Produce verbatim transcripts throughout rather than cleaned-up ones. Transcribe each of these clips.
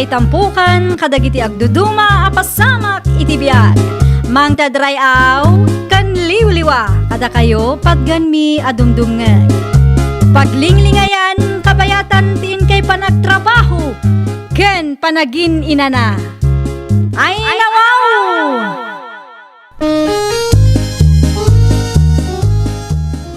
Itampukan kadagiti agduduma a pasamak iti biag. Mangted ray-aw ken liwliwa kadakayo patganmi a dumdumngeg. Paglinglingayan kabayatan ti inkay panagtrabaho ken panagin-inana. Ay, nawaw!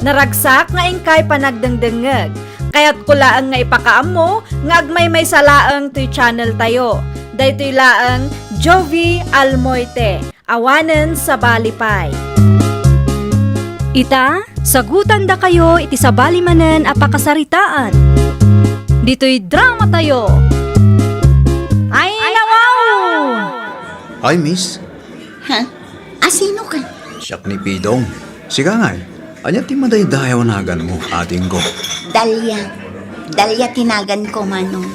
Naragsak nga inkay panagdengdengngeg. Kayatko laeng nga ipakaammo nga agmaymaysa laeng toy channel tayo. Daytoy laeng Jovie Almoite, awanen sabali pay. Ita, sagutandakayo iti sabali manen a pakasaritaan. Ditoy drama tayo. Ay, nawaw! Ay, miss, Ha? Asino ka? Siak ni Pidong. Sika ngay, ania ti madaydayaw a naganmo, adingko? Dalia. Dalia ti naganko, Manong.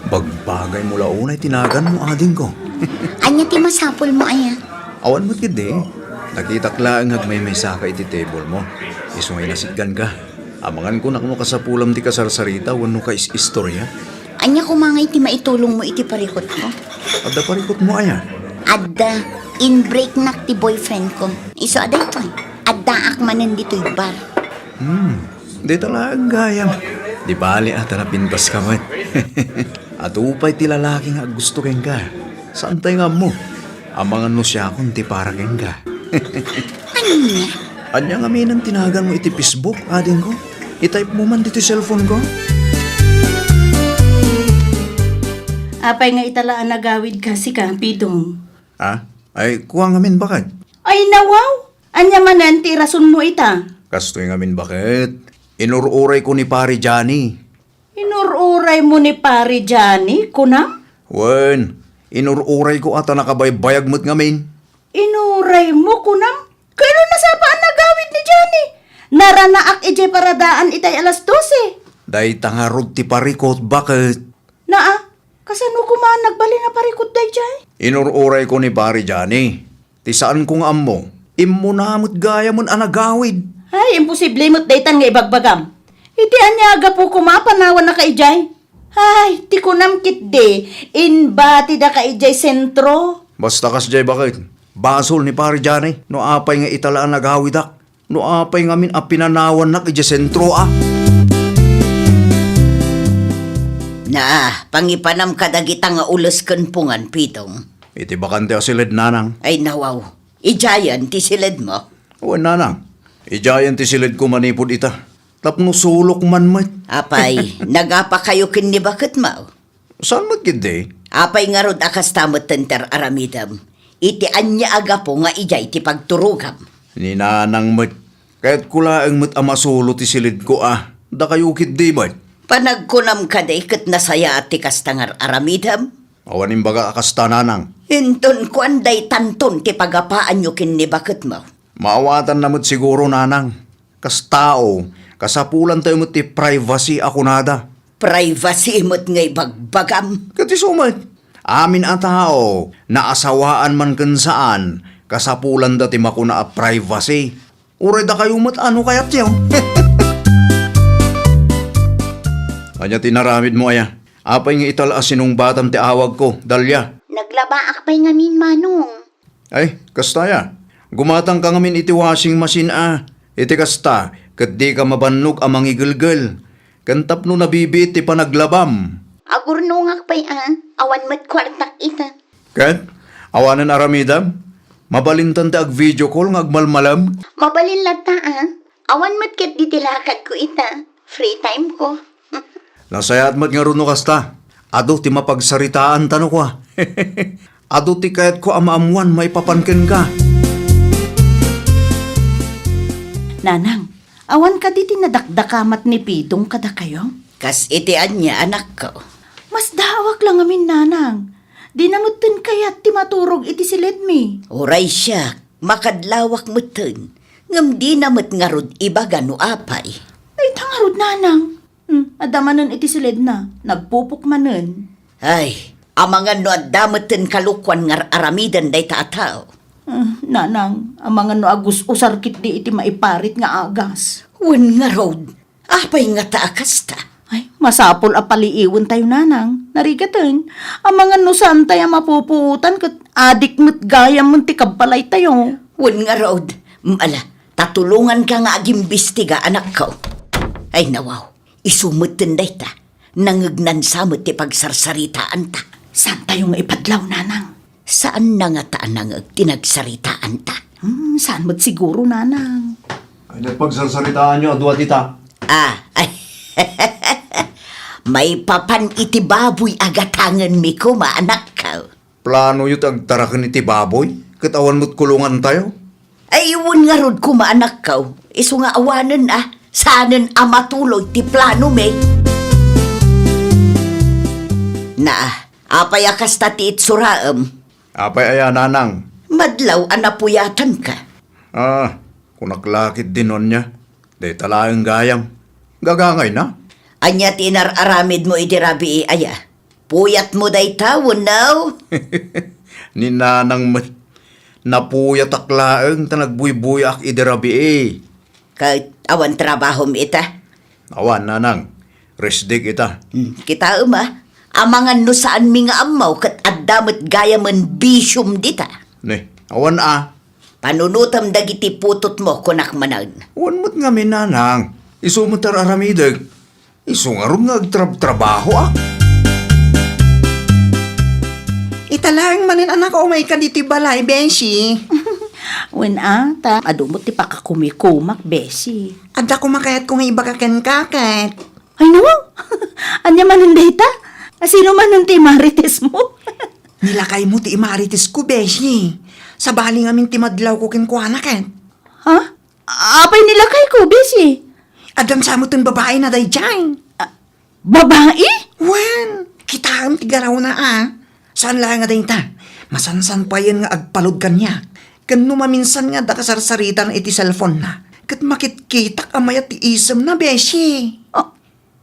Bagbagaymo la unay ti naganmo, adingko. Ania ti masapulmo aya? Awan met ketdi. Nakitak laeng nga agmaymaysaka iti table mo. Isu nga inasitganka. Amangan kunak no kasapulam ti kasarsarita wenno kais-istoria. Ania koma ngay ti maitulongmo iti parikutko? Adda parikutmo aya? Adda, inbreaknak ti boyfriendko. Isu a daytoy, addaak manen ditoy bar. Hmm, dayta laeng gayam. Di bali a ta napintaska met. Adu pay ti lalaki nga aggusto kenka. Saantay nga ammo? Amangan no siakon ti para kenka. Ania? Ania ngamin ti naganmo iti Facebook, adingko? I-type mo man ditoy cellphone ko. Apay nga ita la a nagawidka, sika, Pidong? Ah? Ay, kua ngamin, baket? Ay, nawaw! Ania manen ti irasonmo ita? Kastoy ngamin, baket? Inur-urayko ni Pari Johnny. Inur-uraymo ni Pari Johnny, kunam? Wen, inur-urayko a ta nakabaybayag met ngamin. Inuraymo, kunam? Kaano nasapa a nagawid ni Johnny? Naranaak idiay paradaan itay alas dose. Dayta ngarud ti parikut, baket? Naa, kasano koma nagbalin a parikut daydiay? Inur-urayko ni Pari Johnny. Ti saanko nga ammo, immuna met gayamen a nagawid. Ay, imposible met daytan nga ibagbagam. Iti ania a gapu koma a panawannaka idiay? Ay, ti kunam ketdi, imbatidaka idiay sentro. Basta kasdiay, baket? Basol ni Pari Johnny no apay nga ita la a nagawidak. No apay ngamin a pinanawannak idiay sentro, a? Na, pangipanam kadagita nga ules ken pungan, Pidong. Iti bakante a siled, nanang. Ay, nawaw. Idiayen ti siledmo? Wen, nanang. Idiayen ti siledko manipud ita. Tapno sulok man met. Apay, nagapakayo ken ni baketmo? Saan met ketdi? Apay ngarud a kasta metten ti ar-aramidem? Iti ania a gapu nga idiay ti pagturogam? Ni nanang met, kayatko laeng met a masulo ti silidko a, dakayo ketdi met. Panagkunam kadi ket nasayaat ti kasta nga ar-aramidem? Awan imbaga a kasta, nanang. Inton kuan daytanton ti pagapaanyo ken ni baketmo. Maawatanna met siguro, nanang. Kas tao, kasapulantayo met ti privacy a kunada. Privacy met nga ibagbagam. Ket isu met, amin a tao, naasawaan man ken saan, kasapulanda ti makuna a privacy. Uray dakayo met a no kayatyo. Ania ti inaramidmo aya? Apay nga ita la a sinungbatam ti awagko, Dalia? Naglabaak pay ngamin, Manong. Ay, kasta aya. Gumatangka ngamin iti washing machine a. Iti kasta, ket dika mabannog a mangigelgel. Ken tapno nabibiit ti panaglabam. Agurnongak pay a, awan met kuartak ita. Ket, awanen aramidem? Mabalintan ti ag-video call nga agmalmalem? Mabalin latta a. Awan met ketdi ti lakadko ita. Free time ko. Nasayaat met ngarud no kasta. Adu ti mapagsaritaanta no kua. Adu ti kayatko a maammuan maipapan kenka. Nanang, awan kadi ti nadakdakamat ni Pidong kadakayo? Kas iti ania, anakko? Masdaawak la ngamin, Nanang. Dina metten kayat ti maturog iti siledmi. Uray siak, makadlawak metten. Ngem dina met ngarud ibaga no apay. Dayta ngarud, Nanang. Hmm, adda manen iti siledna, nagpupok manen. Ay, amangan no adda metten kalokuan nga ar-aramiden dayta a tao. Ah, Nanang, amangan no agus-usar ketdi iti maiparit nga agas. Wen ngarud, apay ngata a kasta? Ay, Masapul a paliiwentayo, nanang. Narigaten, amangan no saantay a mapupuotan ket adik met gayam ti kabbalaytayo. Wen ngarud, ala, ta tulonganka nga agimbistiga, anakko. Ay, nawaw, isu metten dayta. Nangegnan sa met ti pagsarsaritaanta. Saantayo nga ipadlaw, nanang? Saanna ngata a nangeg ti nagsaritaanta? Hmm, saan met siguro, nanang? Ay, nagpagsarsaritaanyo a dua dita? Ah, ay. Maipapan iti baboy a gatangenmi koma, anakko. Planoyo ti agtaraken iti baboy, ket awan met kulongantayo? Ay, wen ngarud koma, anakko, isu nga awanen a, saanen a matuloy ti planomi. Na, apay a kasta ti itsuraem? Apay aya, nanang? Madlaw a napuyatanka. Ah, kunak la ketdin no ania. Dayta laeng gayam. Gagangayna? Ania ti inar-aramidmo idi rabii aya? Puyatmo dayta wenno? Ni nanang met. Napuyatak laeng ta nagbuybuyaak idi rabii. Ket awan trabahom ita? Awan, nanang. Rest day-k ita. Hmm, kitaem a. Amangan no saanmi nga ammo ket adda met gayamen bisiom dita. Ne, awan a. Panunotem dagiti putotmo, kunak manen. Wen met ngamin, nanang. Isu met ar-aramidek. Isu ngarud nga agtrabtrabahoak. Ita laeng manen, anak, umayka ditoy balay, beshi. Wen a, ta adu met ti pakakumikumak, beshi. Adda koma kayatko nga ibaga kenka ket. Ay, nawaw! Ania manen dayta? A, sino manen ti marites mo? Ni lakaymo ti imaritesko, beshi. Sabali ngamin ti madlawko kenkuana ket. Ha? Apay ni lakayko, beshi? Addan sa metten babaina daydiay. Ah, babai? Wen, kitaem ti garawna a. Saan la nga dayta? Masansan payen nga agpalud kaniak. Ken no maminsan nga adda kasarsaritana iti cellphone-na, ket makitkitak a mayat ti isemna, beshi. Ah,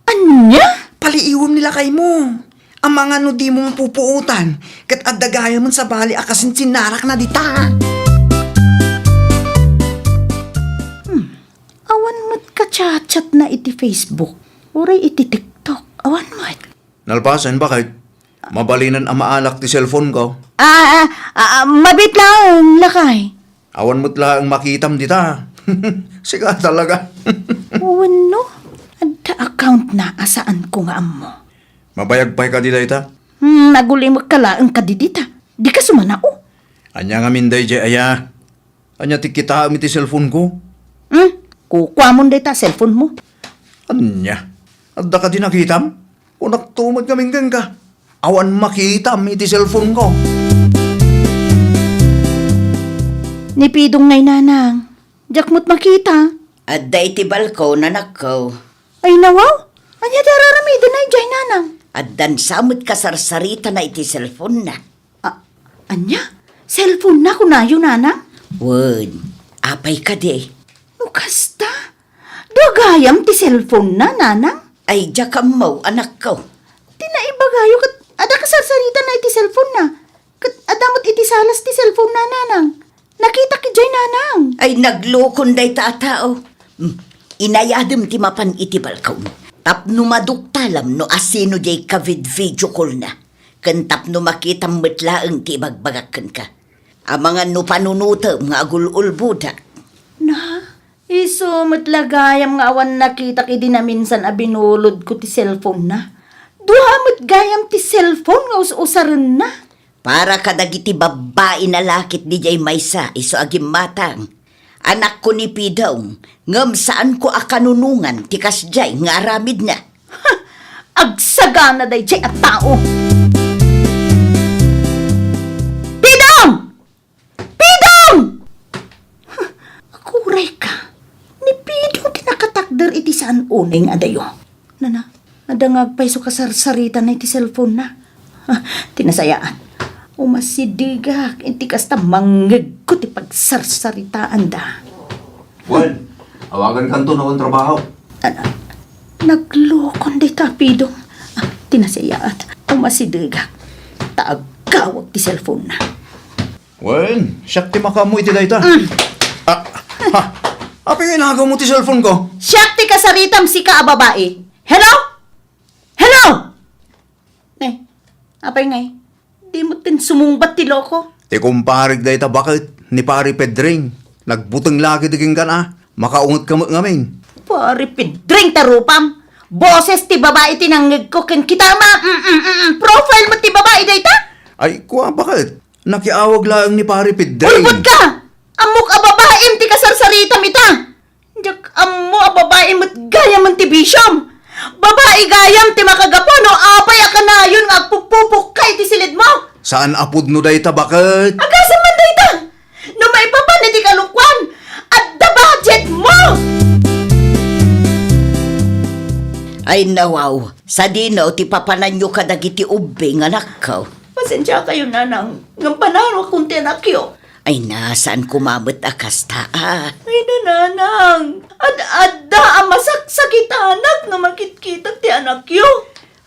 Ania? Paliiwem ni lakaymo. Amangan no dimo mapupuotan, ket adda gayamen sabali a kasinsinnarakna dita. Hmm. Awan met kachatchatna iti Facebook, uray iti TikTok. Awan met. Nalpasen, baket? Mabalinen a maalak ti cellphone-ko. Ah, ah, ah, ah, mabiit laeng, lakay. Awan met laeng makitam dita. Sika talaga. Wenno, adda account-na a saanko nga ammo. Mabayag pay kadi dayta? Hmm, nagulimekka laeng kadi dita. Dika sumanao. Ania ngamin daydiay aya? Ania ti kitaem iti cellphone-ko? Hmm, kukuamon dayta cellphone-mo. Ania? Adda kadi nakitam? Kunakto met ngamin kenka, awan makitam iti cellphone-ko. Ni Pidong ngay, nanang. Diak met makita. Adda iti balkon, anakko. Ay, nawaw? Ania ti ar-aramidenna idiay, nanang? Addan sa met kasarsaritana iti cellphone-na. A-, ania? Cellphone-na kunayo, nanang? Wen, apay kadi? No kasta, dua gayam ti cellphone-na, nanang? Ay, diak ammo, anakko. Ti naibagayo ket adda kasarsaritana iti cellphone-na. Ket adda met iti salas ti cellphone-na, nanang. Nakitak idiay, nanang. Ay, naglokon dayta a tao. Hmm, inayadem ti mapan iti balkon. Tapno maduktalam no asino diay kavid-video call-na. Ken tapno makitam met laeng ti ibagbagak kenka. Amangan no panunotem nga agul-ulbodak. Na, isu met la gayam nga awan nakitak idi naminsan a binulodko ti cellphone-na. Dua met gayam ti cellphone nga us-usarenna. Para kadagiti babbai a lakit didiay maysa, isu a gimmatang. Anakko ni Pidong, ngem saanko a kanunongan ti kasdiay nga aramidna. Ha! Agsagana daydiay a tao! Pidong! Pidong! Huh, aguray ka. Ni Pidong ti nakatakder iti saan unay nga adayo. Nana, adda nga agpayso kasarsaritana iti cellphone-na. Ah, ti nasayaat. Umasidegak, iti kasta mangngegko ti pagsarsaritaanda. Wen, awagankanto no awan trabaho. Ala, naglokon dayta a Pidong. Ah, ti nasayaat. Umasidegak. Ta aggawak ti cellphone-na. Wen, siak ti makaammo iti dayta. Mm. Ah, ha? Apay nga inagawmo ti cellphone-ko? Siak ti kasaritam, sika a babai. Hello? Apay ngay? Di met ti sumungbat ti loko. Ti kumparek dayta baket ni Pari Pedring. Nagbuteng la ketdi kenka a. Makaunget ka met ngamin. Pari Pedring ta rupam. Boses ti babai ti nangngegko ken kita ma, mm, mm, mm, mm, profile met ti babai dayta. Ay, kua, baket? Nakiawag laeng ni Pari Pedring. Ulbod ka! Ammok a babaim ti kasarsaritam ita. Diak ammo a babai met gayam ti bisiom. Babai gayam ti makagapu no apay a kanayon nga agpupupok ka iti silidmo. Saan a pudno dayta, baket? Agasem man dayta! No maipapan iti kalokuan, adda budget mo! Ay, nawaw, sadino ti papananyo kadagiti ubbing, anakko? Pasensiakayo, nanang, ngem pananakon ti anakyo. Ay, saan koma met a kasta, a. Ay, nanang, ad-adda a masaksakitanak no makitkitak ti anakyo.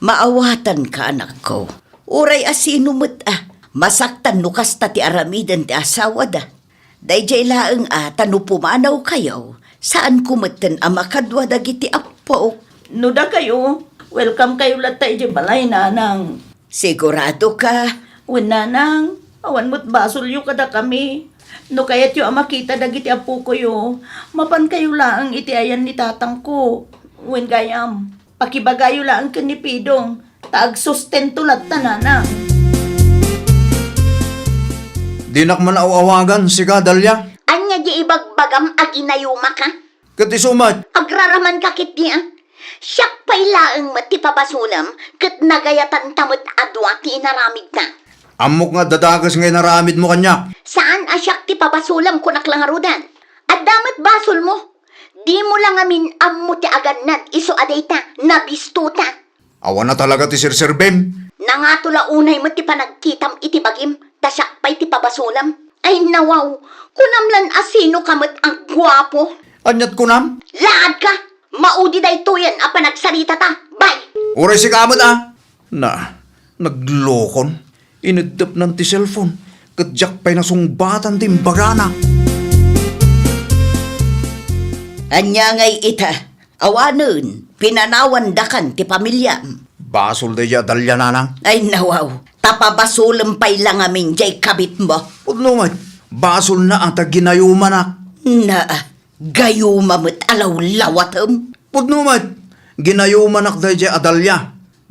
Maawatanka, anakko. Uray a sino met a, masaktan no kasta ti aramiden ti asawada. Daydiay laeng a ta no pumanawkayo, saanko metten a makadua dagiti appok. No dakayo, welcome kayo latta idiay balay, nanang. Siguradoka? Wen, nanang, awan met basolyo kadakami. No kayatyo a makita dagiti appokoyo, mapankayo laeng iti ayan ni tatangko. Wen gayam, pakibagayo laeng ken ni Pidong, ta agsustento latta, nanang. Dinak man aw-awagan, sika, Dalia. Ania di ibagbagam a ginayumaka? Ket isu met. Agraramanka ketdi, a? Siak pay laeng met ti pabasolem, ket nagayatanta met a dua ti inaramidta. Ammok nga adda dakes nga inaramidmo kaniak. Saan a siak ti pabasolem, kunak la ngaruden. Adda met basolmo. Dimo la ngamin ammo ti agannad isu a dayta, nabistota. Awan a talaga ti serserbim. Nangato la unay met ti panagkitam iti bagim, ta siak pay ti pabasolem. Ay, nawaw, kunam lan a sinoka met a guapo. Aniat kunam? Laadka! Maudi daytoyen a panagsaritata. Bye! Uray sika met, a. Na, naglokon. Ineddepnan ti cellphone, ket diak pay nasungbatan ti imbagana. Ania ngay ita? Awanen, pinanawandakan ti pamiliam. Basol daydiay a Dalia, nanang. Ay, nawaw, ta pabasolem pay la ngamin diay kabitmo. Pudno met, basolna a ta ginayumanak. Na, gayuma met a lawlawatem. Pudno met, ginayumanak daydiay a Dalia.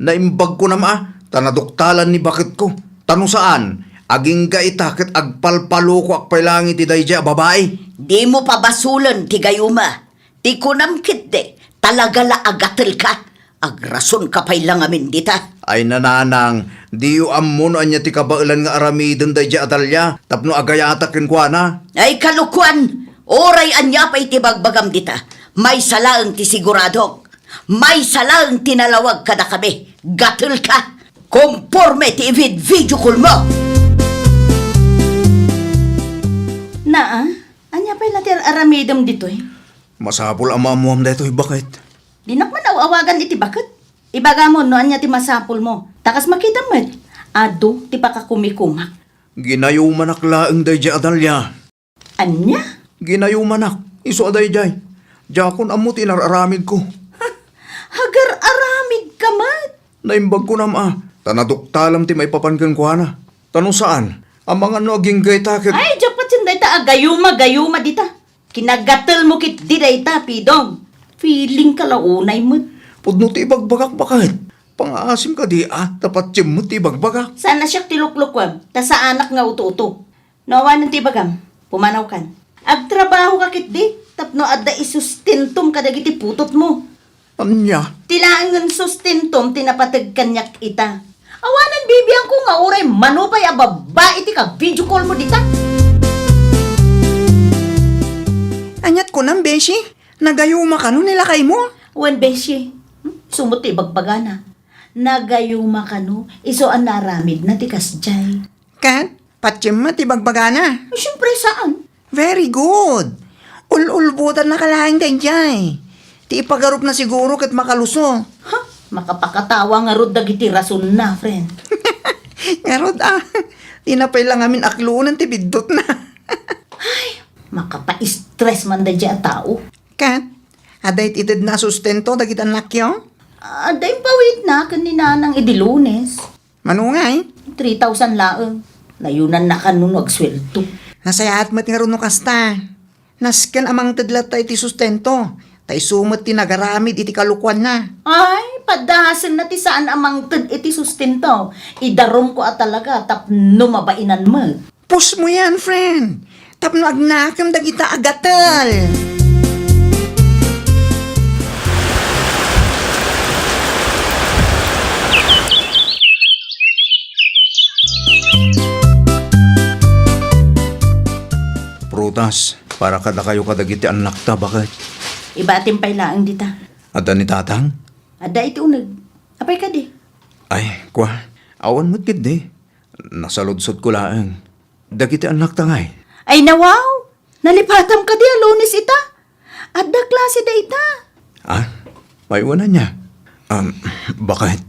Naimbag kunam a, ta naduktalan ni baketko. Ta no saan, agingga ita ket agpalpalokoak pay laeng iti daydiay a babai. Dimo pabasolen ti gayuma. Ti kunam ketdi, talaga la agatelka. Agrasonka pay la ngamin dita. Ay, nanang, diyo ammo no ania ti kabaelan nga aramiden daydiay a Dalia tapno agayatak kenkuana. Ay, kalokuan! Uray ania pay ti bagbagam dita, maysa laeng ti siguradok. Maysa laeng ti nalawag kadakami. Gatelka! Komporme ti ivid video call mo! Naa, ania pay la ti ar-aramidem ditoy? Masapul a maammuam daytoy, baket. Dinak man aw-awagan iti baket. Ibagam no ania ti masapulmo. Ta kas makitam met, adu ti pakakumikumak. Ginayumanak laeng daydiay a Dalia. Ania? Ginayumanak, isu a daydiay. Diakon ammo ti inar-aramidko. Ha? Agar-aramidka met? Naimbag kunam a, ta naduktalam ti maipapan kenkuana. Ta no saan, amangan no agingga ita ket... Ay, diak patien dayta a gayuma-gayuma dita. Kinagatelmo ketdi dayta, Pidong. Feelingka la unay met. Pudno ti ibagbagak, baket. Pangaasim kadi a, ta patiem met ti ibagbagak. Saan a siak ti luklukuem, ta saanak nga uto-uto. No awanen ti ibagam, pumanawkan. Agtrabahoka ketdi tapno adda isustentom kadagiti putotmo. Ania? Ti laengen sustentom ti napateg kaniak ita. Awanen bibiangko nga uray mano pay a babbai ti ka-video call mo dita. Aniat kunam, beshi? Nagayuma kano ni lakaymo? Wen, beshi. Hmm? Sumot ti ibagbagana. Nagayuma kano isu a naaramidna ti kasdiay. Ket, patiem met ti bagbagana. Ay, siempre, saan? Very good. Ul-ulbodannaka laeng daydiay. Ti ipagarupna siguro ket makaluso. Ha? Makapakatawa ngarud dagiti rasonna, friend. Ngarud, a. Dina pay la ngamin aklonen ti biddutna. Ay, makapa-stress man daydiay a tao. Ket, adda it-itedna a sustento dagiti annakyo? Adda impawitna ken ni Nanang idi Lunes. Mano ngay? Three thousand laeng. Nayunan na kano no agsueldo. Nasayaat met ngarud no kasta. Nasken a mangted latta iti sustento, ta isu met ti nagaramid iti kalokoanna. Ay, padasenna ti saan a mangted iti sustento. Idarumko a talaga tapno mabainan met. Pusmo yan, friend. Tapno agnakem dagita a gatel. Prutas, para kadakayo kadagiti annakta, baket. Ibatim pay laeng dita. Adda ni tatang? Adda iti uneg. Apay kadi? Ay, kua. Awan met ketdi. Nasaludsodko laeng. Dagiti annakta ngay? Ay, nawaw! Nalipatam kadi a Lunes ita? Adda klase da ita? Ah, maywan ania? Um, baket,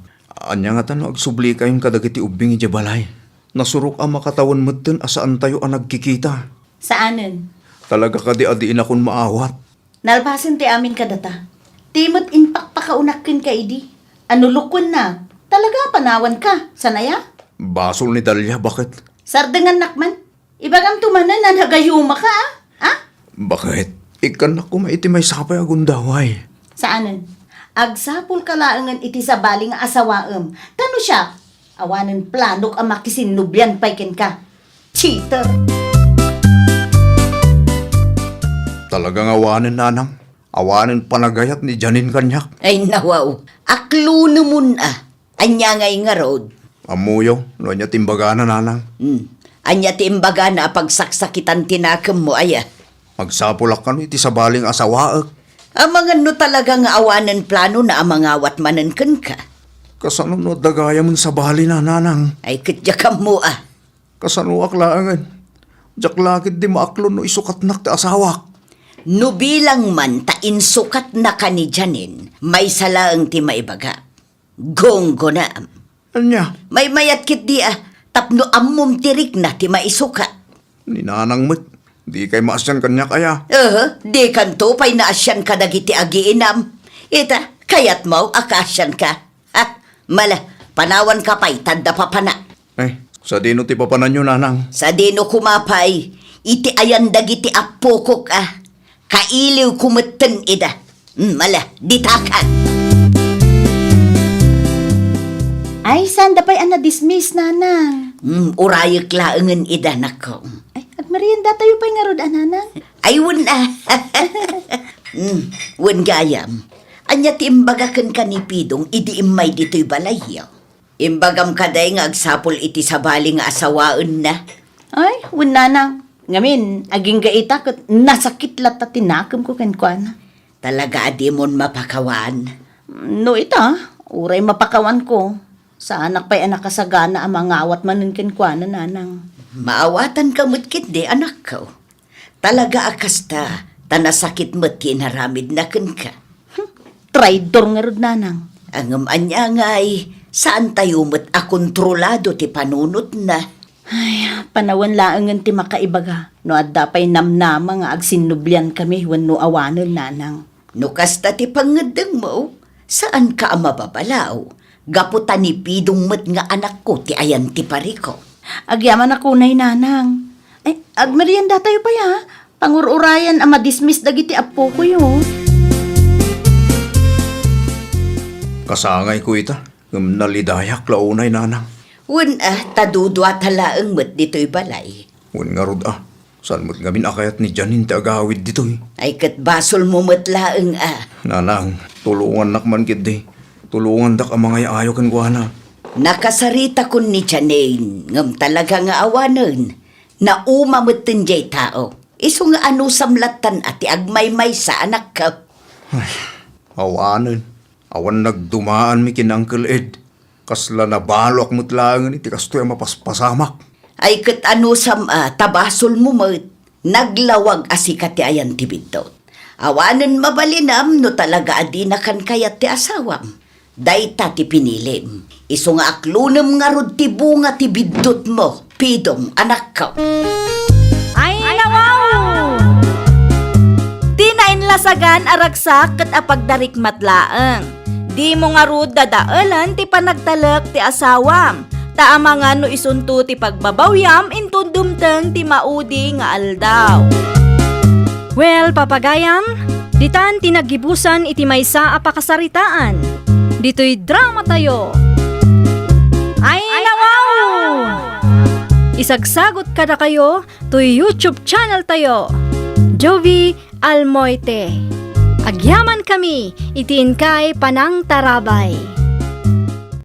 ania ngata no agsubli kayon kadagiti ubbing idiay balay? Nasurok a makatawen metten a saantayo a nagkikita. Saanen. Talaga kadi a diinakon maawat? Nalpasen ti amin kadata. Ti met impakpakaunak kenka idi. Ano lukuenna? Talaga a panawanka, saan aya? Basol ni Dalia, baket. Sardengannak man. Ibagamto manen a nagayumaka, a? Ha? Baket. Ikkannak koma iti maysa pay a gundaway. Saanen. Agsapulka laengen iti sabali nga asawaem. Ta no siak, awanen planok a makisinnublian pay kenka. Cheater! Talaga nga awanen, nanang. Awanen panagayat ni Janine kaniak. Ay, nawaw. Aklonemon a. Ania ngay ngarud? Ammoyo, no ania ti imbagana, nanang. Hmm. Ania ti imbagana a pagsaksakitan ti nakemmo, aya? Agsapulak kano iti sabali nga asawaek. Amangan no talaga nga awanen planona a mangawat manen kenka. Kasano no adda gayamen sabalina, nanang? Ay, ket diak ammo a. Kasanoak laengen? Diak la ketdi maaklon no isukatnak ti asawak. No bilang man ta insukatnaka ni Janine, maysa laeng ti maibaga. Gunggonam. Ania? Maymayat ketdi a, tapno ammom ti rikna ti maisukat. Ni nanang met, dikay maasian kaniak aya? Aha, dikanto pay naasian kadagiti agiinam. Ita, kayatmo a kaasianka. Ha? Mala, panawanka pay, ta adda papanak. Eh, sadino ti papananyo, nanang? Sadino koma pay, iti ayan dagiti appokok a. Kailiwko metten ida. Mm, mala, ditakan. Ay, saanda pay a nadismiss, nanang? Mm, urayek laengen ida, nako. Ay, agmeriendatayo pay ngarud a, nanang? Ay, wen a. Mm, wen gayam. Ania ti imbaga kenka ni Pidong idi immay ditoy balayyo? Imbagam kadi nga agsapul iti sabali nga asawaenna. Ay, wen nanang. Ngamin, agingga ita ket nasakit latta ti nakemko kenkuana. Talaga a dimon mapakawan? No ita, uray mapakawanko. Saanak pay a nakasagana a mangawat manen kenkuana, nanang. Maawatanka met ketdi, anakko. Talaga a kasta, ta nasakit met ti inaramidna kenka. Hmm, traidor ngarud, nanang. Ngem ania ngay, saantayo met a kontrolado ti panunotna. Ay, panawen laengen ti makaibaga no adda pay namnama nga agsinnubliankami wenno awanen, nanang. No kasta ti pangngeddengmo, saanka a mababalaw, gapu ta ni Pidong met nga anakko ti ayan ti pariko. Agyamanak unay, nanang. Ay, agmeriendatayo pay a. Pangur-urayan a madismiss dagiti appokoyo. Kasangayko ita, ngem nalidayak la unay, nanang. Wen a, ta duduata laeng met ditoy balay. Wen ngarud a, saan met ngamin a kayat ni Janine ti agawid ditoy? Ay, ket basolmo met laeng a. Nanang, tulongannak man ketdi. Tulongandak a mangay-ayo kenkuana. Nakasaritakon ni Janine, ngem talaga nga awanen. Nauma metten jay tao. Isu nga anusam lattan a ti agmaymaysa, anakko. Ay, awanen. Awan nagdumaanmi ken Uncle Ed. Kasla nabaloak met laengen iti kastoy a mapaspasamak. Ay ket anusam a, ta basolmo met, naglawag a sika ti ayan ti biddut. Awanen mabalinam no talaga a dinakan kayat ti asawam. Dayta ti pinilim. Isu nga aklonem ngarud ti bunga ti biddutmo, Pidong, anakko. Ay, nawaw! Ti nainlasagan a ragsak ket a pagdarikmat laeng. Dimo ngarud dadaelen ti panagtalek ti asawam. Ta amangan no isunto ti pagbabawiam inton dumteng ti maudi nga aldaw. Well, papagayam, ditan ti naggibusan iti maysa a pakasaritaan. Ditoy drama tayo. Ay, nawaw! Isagsagot kadakayo toy YouTube channel tayo, Jovie Almoite. Agyaman kami iti inkay panangtarabay.